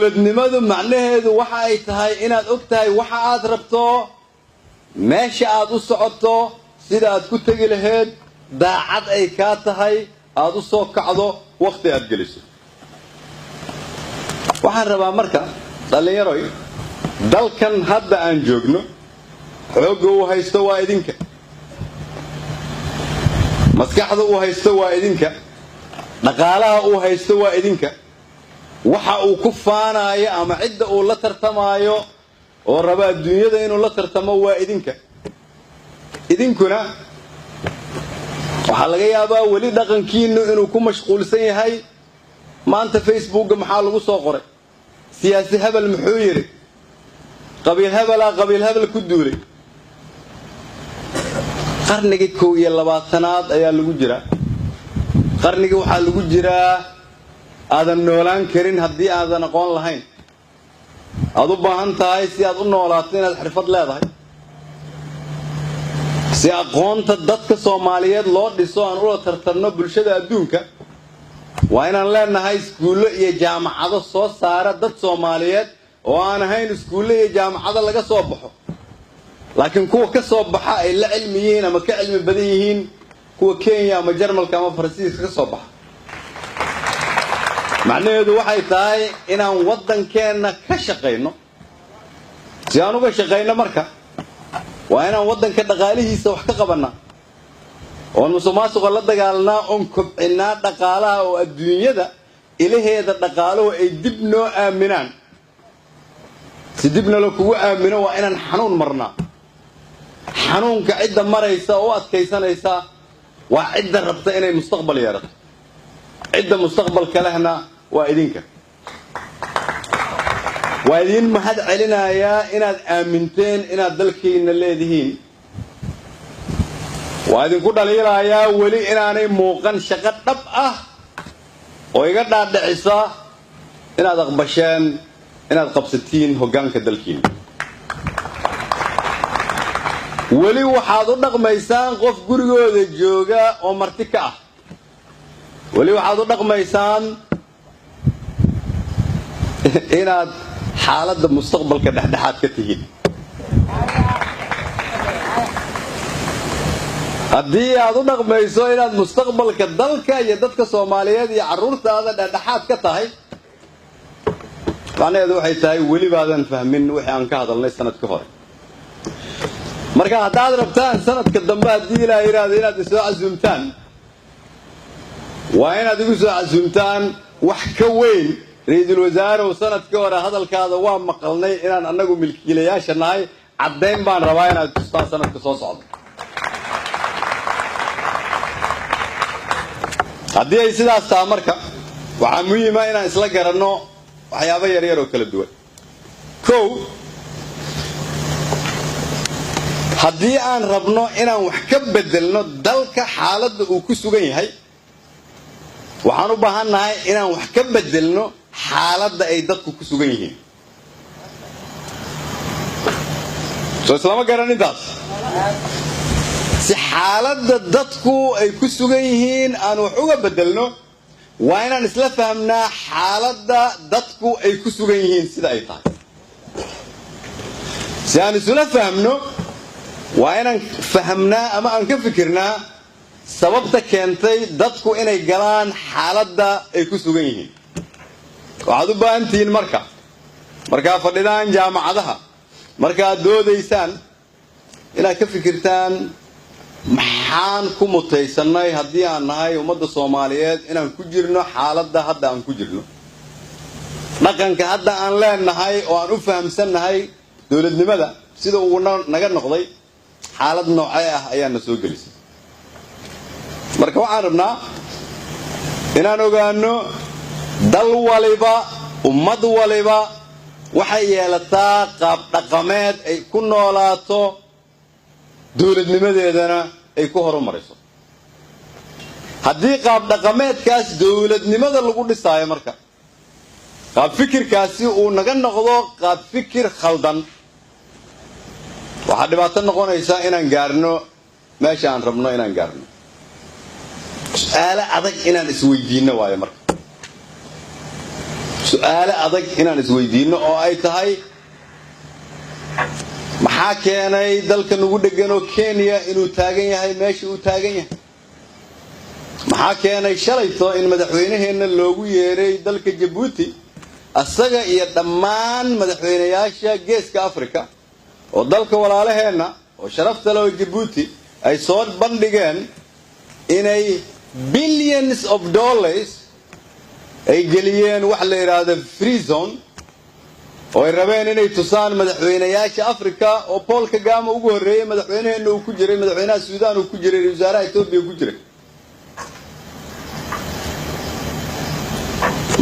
Dowladnimadu macnaheedu waxa ay tahay inaad og tahay waxa aad rabto, meesha aad u socoto, sida aad ku tegi lahayd, daacad ay kaa tahay, aad u soo kacdo, wakhti aad geliso. Waxaan rabaa marka dhallinyaroy, dalkan hadda aan joogno xoogga uu haysto waa idinka, maskaxda uu haysto waa idinka, dhaqaalaha uu haysto waa idinka. Waxa uu ku faanaayo ama cidda uu la tartamaayo oo raba adduunyada inuu la tartamo waa idinka. Idinkuna waxaa laga yaabaa weli dhaqankiinnu inuu ku mashquulsan yahay maanta Facebookga maxaa lagu soo qoray, siyaasi hebel muxuu yidhi, qabiil hebelaa qabiil hebel ku duulay. Qarnigii 21aad ayaa lagu jiraa. Qarnigii waxaa lagu jiraa aadan noolaan karin haddii aadan aqoon lahayn. Aad u baahan tahay si aad u noolaato inaad xirfad leedahay. Si aqoonta dadka Soomaaliyeed loo dhiso aan ula tartarno bulshada adduunka, waa inaan leenahay iskuullo iyo jaamacado soo saara dad Soomaaliyeed oo aan ahayn iskuullo iyo jaamacado laga soo baxo, laakiin kuwa ka soo baxa ay la cilmi yihiin ama ka cilmi badan yihiin kuwa Kenya ama Jarmalka ama Faransiiska ka soo baxa. Macnaheedu waxay tahay inaan waddankeenna ka shaqayno. Si aan uga shaqayno marka waa inaan waddanka dhaqaalihiisa wax ka qabannaa, oon musuqmaasuqa la dagaalnaa, oon kobcinnaa dhaqaalaha, oo adduunyada ilaheeda dhaqaaluhu ay dib noo aaminaan. Si dibna la kugu aamino waa inaan xanuun marnaa. Xanuunka cidda maraysa oo u adkaysanaysa waa cidda rabta inay mustaqbal yeerato. Cidda mustaqbalka lehna waa idinka. Waa idiin mahad celinayaa inaad aaminteen inaad dalkiinna leedihiin. Waa idinku dhaliilayaa weli inaanay muuqan shaqo dhab ah oo iga dhaadhicisa inaad aqbasheen inaad qabsatiin hoggaanka dalkiinna. Weli waxaad u dhaqmaysaan qof gurigooda jooga oo marti ka ah. Weli waxaad u dhaqmaysaan inaad xaaladda mustaqbalka dhexdhexaad ka tihiin. Haddii aad u dhaqmayso inaad mustaqbalka dalka iyo dadka Soomaaliyeed iyo carruurtaada dhexdhexaad ka tahay, macnaheedu waxay tahay weli baadan fahmin wixii aan ka hadalnay sanadka hore. Marka haddaad rabtaan sanadka dambe haddii Ilaah yidhaahdo inaad isoo casuumtaan, waa inaad igu soo casuumtaan wax ka weyn. Ra-iisul wasaarow, sanadkii hore hadalkaada waa maqalnay inaan annagu milkiilayaasha nahay, caddayn baan rabaa inaad tustaan sanadka soo socda. Haddii ay sidaas taha marka waxaa muhiima inaan isla garanno waxyaabo yaryar oo kala duwan. Kow, haddii aan rabno inaan wax ka beddelno dalka xaaladda uu ku sugan yahay, waxaan u baahan nahay inaan wax ka beddelno xaaladda ay dadku ku sugan yihiin. Soo islama garan intaas? Si xaaladda dadku ay ku sugan yihiin aan wax uga beddelno, waa inaan isla fahmnaa xaaladda dadku ay ku sugan yihiin sida ay tahay. Si aan isula fahmno waa inaan fahamnaa ama aan ka fikirnaa sababta keentay dadku inay galaan xaaladda ay ku sugan yihiin. Waxaad u baahan tihiin marka markaa fadhidaan jaamacadaha, markaad doodaysaan, inaad ka fikirtaan maxaan ku mutaysannay haddii aan nahay ummadda Soomaaliyeed inaan ku jirno xaaladda hadda aan ku jirno, dhaqanka hadda aan leenahay oo aan u fahamsannahay dowladnimada sida uu naga noqday, xaalad noocee ah ayaa na soo gelisay. Marka waxaan rabnaa inaan ogaano dal waliba, ummad waliba waxay yeelataa qaab dhaqameed ay ku noolaato, dowladnimadeedana ay ku horumarayso. Haddii qaab dhaqameedkaas dowladnimada lagu dhisaayo marka qaab fikirkaasi uu naga noqdo qaab fikir khaldan, waxaa dhibaato noqonaysa inaan gaarno meesha aan rabno inaan gaarno. Su-aalo adag inaan isweydiinno waayo marka. Su-aale adag inaan isweydiinno oo ay tahay, maxaa keenay dalka nagu dheganoo Kenya inuu taagan yahay meesha uu taagan yahay? Maxaa keenay shalayto in madaxweynaheenna loogu yeeray dalka Jabuuti, asaga iyo dhammaan madaxweynayaasha Geeska Africa, oo dalka walaalaheenna oo sharafta leh oo Jabuuti ay soo bandhigeen inay billions of dollars ay geliyeen wax la yidhaahdo free zone, oo ay rabeen inay tusaan madaxweynayaasha Africa, oo Paul Kagame ugu horreeyey, madaxweynaheenna uu ku jiray, madaxweynaha Suudaan uu ku jiray, ra wasaaraha Etoobiya ku jiray?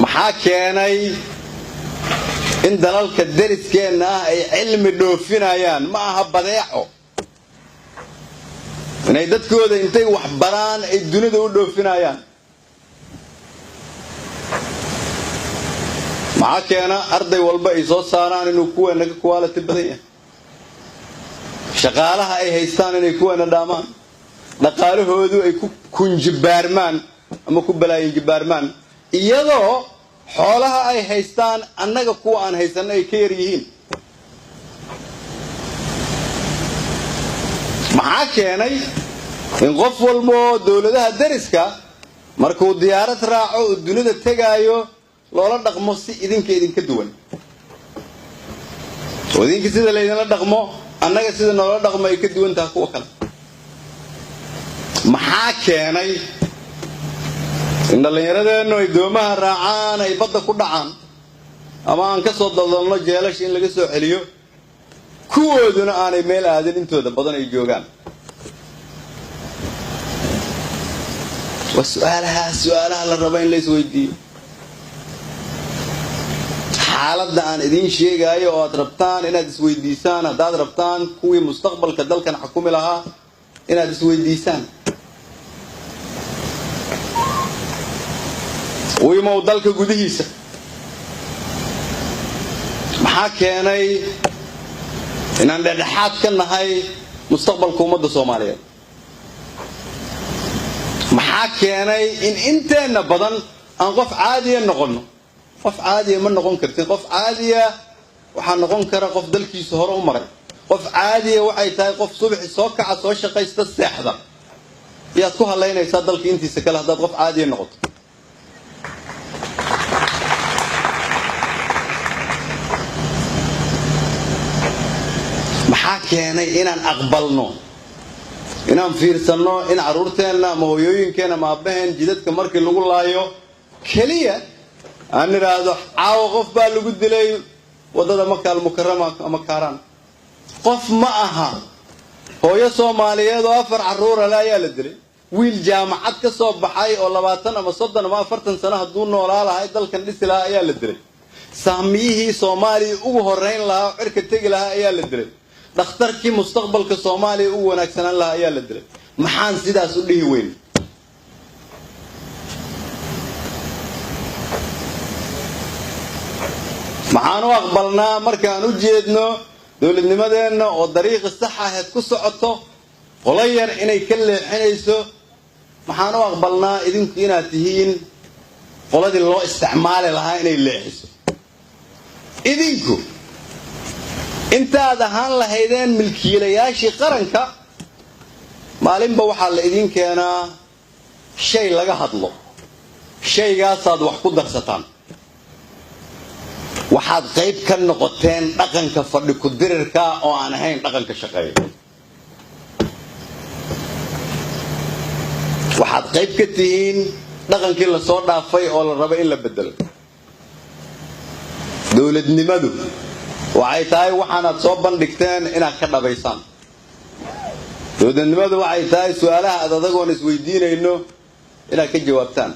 Maxaa keenay in dalalka deriskeenna ah ay cilmi dhoofinayaan, ma aha badeeco, inay dadkooda intay wax baraan ay dunida u dhoofinayaan? Maxaa keena arday walba ay soo saaraan inuu kuweena ka quality badan yahay, shaqaalaha ay haystaan inay kuweena dhaamaan, dhaqaalahoodu ay ku kunjibaarmaan ama ku balaayinjibaarmaan, iyadoo xoolaha ay haystaan annaga kuwa aan haysanno ay ka yar yihiin? Maxaa keenay in qof walba oo dowladaha deriska markuu diyaarad raaco uu dunida tegaayo loola dhaqmo si idinka idinka duwan, oo idinka sida laydinla dhaqmo annaga sida noola dhaqmo ay ka duwan tahay kuwa kale? Maxaa keenay in dhallinyaradeennu ay doomaha raacaan, ay badda ku dhacaan, ama aan ka soo daldalno jeelasha in laga soo celiyo, kuwooduna aanay meel aadin, intooda badan ay joogaan? Waa su-aalahaas su-aalaha la raba in la isweydiiyo. Xaaladda aan idiin sheegaayo oo aad rabtaan inaad isweydiisaan, haddaad rabtaan kuwii mustaqbalka dalkan xakumi lahaa inaad isweydiisaan, wimow dalka gudihiisa, maxaa keenay inaan dhexdhexaad ka nahay mustaqbalka ummadda Soomaaliyeed? Maxaa keenay in inteenna badan aan qof caadiya noqonno? Qof caadiya ma noqon kartin. Qof caadiya waxaa noqon kara qof dalkiisa hore u maray. Qof caadiya waxay tahay qof subaxi soo kaca, soo shaqaysta, seexda. Yaad ku halaynaysaa dalka intiisa kale haddaad qof caadiya noqoto? Maxaa keenay inaan aqbalno, inaan fiirsanno in carruurteenna ama hooyooyinkeenna ama aabbaheen jidadka markii lagu laayo keliya aan nidhaahdo, "Caawa qof baa lagu dilay waddada Maka Almukarama ama Kaaraan"? Qof ma aha, hooyo Soomaaliyeed oo afar carruura le ayaa la dilay. Wiil jaamacad ka soo baxay oo 20 ama 30 ama 40 sano hadduu noolaa lahay dalkan dhisi lahaa ayaa la dilay. Sahmiyihii Soomaaliya ugu horrayn lahaa oo cirka tegi lahaa ayaa la dilay. Dhakhtarkii mustaqbalka Soomaaliya ugu wanaagsanaan lahaa ayaa la dilay. Maxaan sidaas u dhihi weyn? Maxaan u aqbalnaa markaan u jeedno dowladnimadeenna oo dariiqi sax aheed ku socoto, qolo yar inay ka leexinayso? Maxaan u aqbalnaa idinku inaad tihiin qoladii loo isticmaali lahaa inay leexiso? Idinku intaad ahaan lahaydeen milkiilayaashii qaranka, maalinba waxaa la idiin keenaa shay laga hadlo, shaygaasaad wax ku darsataan. Waxaad qayb ka noqoteen dhaqanka fadhi ku-dirirka oo aan ahayn dhaqanka shaqeeya. Waxaad qayb ka tihiin dhaqankii lasoo dhaafay oo la rabo in la bedelo. Dowladnimadu waxay tahay waxaanaad soo bandhigteen inaad ka dhabaysaan. Dowladnimadu waxay tahay su-aalaha aad adagoon isweydiinayno inaad ka jawaabtaan.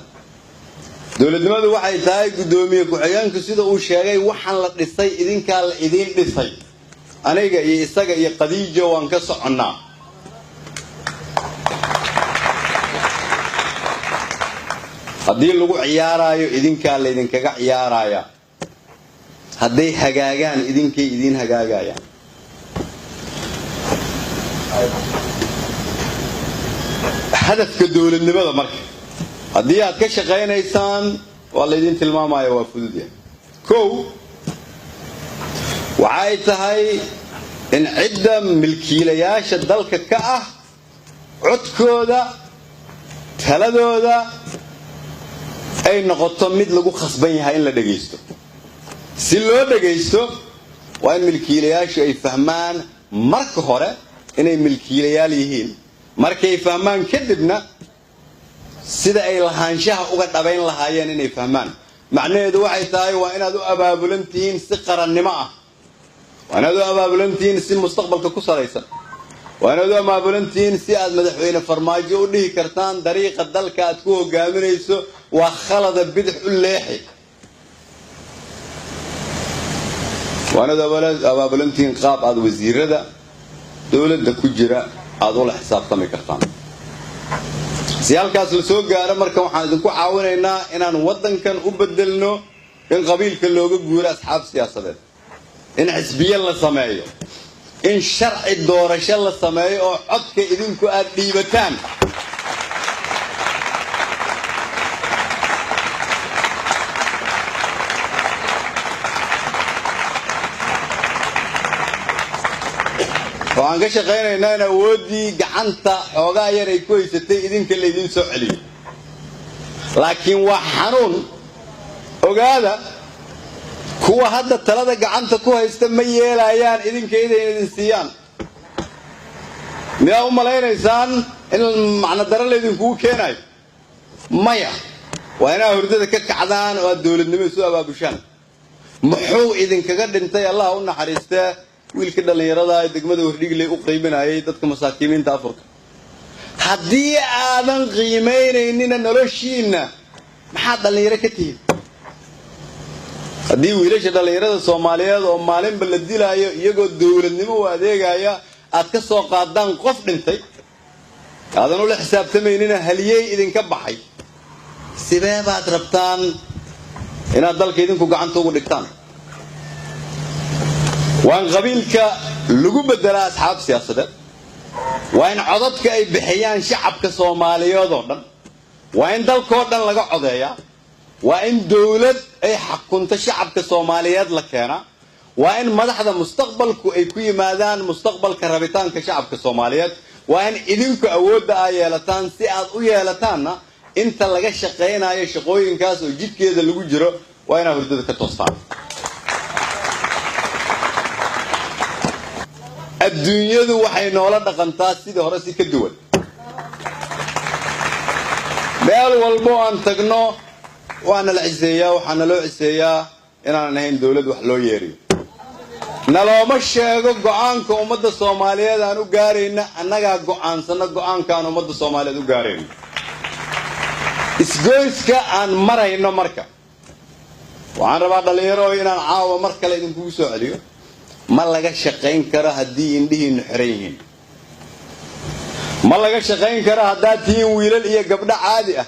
Dowladnimadu waxay tahay, guddoomiye ku-xigeenku sida uu sheegay, waxaan la dhisay idinkaa la idiin dhisay. Aniga iyo isaga iyo Qadiijo waan ka soconnaa. Haddii lagu ciyaaraayo, idinkaa laydinkaga ciyaaraaya. Hadday hagaagaan, idinkay idiin hagaagayaan. Hadafka dowladnimada marka haddii aad ka shaqaynaysaan, waa laydin tilmaamaya, waa fudud yahay. Kow, waxay tahay in cidda milkiilayaasha dalka ka ah codkooda, taladooda ay noqoto mid lagu khasban yahay in la dhagaysto. Si loo dhagaysto, waa in milkiilayaashu ay fahmaan marka hore inay milkiilayaal yihiin. Markay fahmaan kadibna, sida ay lahaanshaha uga dhabayn lahaayeen inay fahmaan. Macnaheedu waxay tahay, waa inaad u abaabulan tihiin si qarannimo ah, waa inaad u abaabulan tihiin si mustaqbalka ku salaysan, waa inaad u abaabulan tihiin si aad Madaxweyne Farmaajo u dhihi kartaan: "Dariiqa dalka aad ku hogaaminayso waa khalada, bidix u leexi." Waa inaad abaabulan tihiin qaab aad wasiirada dowladda ku jira aada ula xisaabtami kartaan. Si halkaas la soo gaaro marka, waxaan idinku caawinaynaa inaan waddankan u bedelno in qabiilka looga guuro asxaab siyaasadeed, in xisbiye la sameeyo, in sharci doorasho la sameeyo oo codka idinku aad dhiibataan. Waxaan ka shaqaynaynaa in awooddii gacanta xoogaa yar ay ku haysatay idinka laydiin soo celiyo. Laakiin waa xanuun, ogaada, kuwa hadda talada gacanta ku haysta ma yeelayaan idinka inay idin siiyaan. Miyaa u malaynaysaan in macnodaro laydinkugu keenayo? Maya. Waa inaad hurdada ka kacdaan oo aad dowladnimo isu abaabushaan. Muxuu idinkaga dhintay, Allah u naxariistee, wiilkii dhallinyarada ee degmada Wardhigley u qaybinayay dadka masaakiimiinta afurka? Haddii aadan qiimaynaynina noloshiinna, maxaad dhallinyaro ka tihiin? Haddii wiilasha dhallinyarada Soomaaliyeed oo maalinba la dilaayo iyagoo dowladnimo u adeegaya aad ka soo qaadaan qof dhintay, aadan ula xisaabtamaynina haliyey idinka baxay, sidee baad rabtaan inaad dalka idinku gacanta ugu dhigtaan? Waa in qabiilka lagu beddelaa asxaab siyaasadeed. Waa in codadka ay bixiyaan shacabka Soomaaliyeed oo dhan. Waa in dalkoo dhan laga codeeyaa. Waa in dowlad ay xakunto shacabka Soomaaliyeed la keenaa. Waa in madaxda mustaqbalku ay ku yimaadaan mustaqbalka rabitaanka shacabka Soomaaliyeed. Waa in idinku awoodda aa yeelataan. Si aad u yeelataanna, inta laga shaqaynayo shaqooyinkaas oo jidkeeda lagu jiro, waa inaad hurdada ka toostaan. Adduunyadu waxay noola dhaqantaa sidii hore si ka duwan. Meel walbo aan tagno waa nala ciseeyaa. Waxaa naloo ciseeyaa inaanan ahayn dowlad wax loo yeeriyo. Nalooma sheego go'aanka ummadda Soomaaliyeed aan u gaarayna. Annagaa go'aansano go'aanka aan ummadda Soomaaliyeed u gaarayno, isgoyska aan marayno. Marka waxaan rabaa, dhallinyaro, inaan caawa mar kale idinkugu soo celiyo: ma laga shaqayn karo haddii indhihiinnu xiran yihiin. Ma laga shaqayn karo haddaad tihiin wiilal iyo gabdho caadi ah.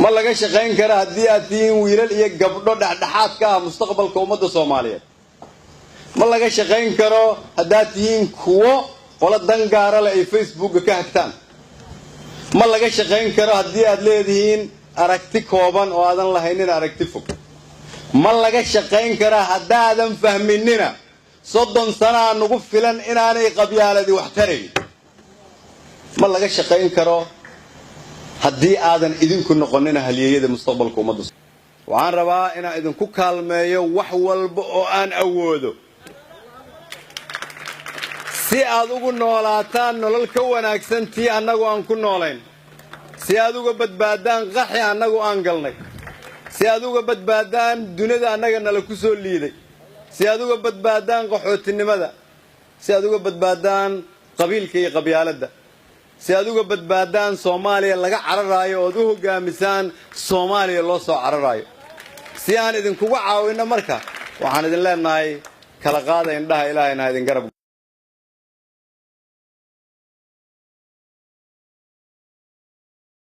Ma laga shaqayn karo haddii aad tihiin wiilal iyo gabdho dhexdhexaad ka ah mustaqbalka ummadda Soomaaliyeed. Ma laga shaqayn karo haddaad tihiin kuwo qolo dangaara leh ay Facebooka ka hagtaan. Ma laga shaqayn karo haddii aad leedihiin aragti kooban oo aadan lahaynin aragti fog. Ma laga shaqayn karaa haddaadan fahminina 30 sanaa nagu filan inaanay qabyaaladi wax tarayn. Ma laga shaqayn karo haddii aadan idinku noqonina halyeeyada mustaqbalka ummadda. Waxaan rabaa inaan idinku kaalmeeyo wax walba oo aan awoodo si aad ugu noolaataan nolol ka wanaagsan tii annagu aan ku noolayn, si aad uga badbaadaan qaxi annagu aan galnay, si aad uga badbaadaan dunida annaga nala ku soo liiday, si aad uga badbaadaan qaxootinimada, si aad uga badbaadaan qabiilka iyo qabyaaladda, si aad uga badbaadaan Soomaaliya laga cararaayo ood u hoggaamisaan Soomaaliya loo soo cararaayo. Si aan idinkuga caawinno marka, waxaan idin leenahay: kala qaada indhaha, Ilaahayna ha idin garab.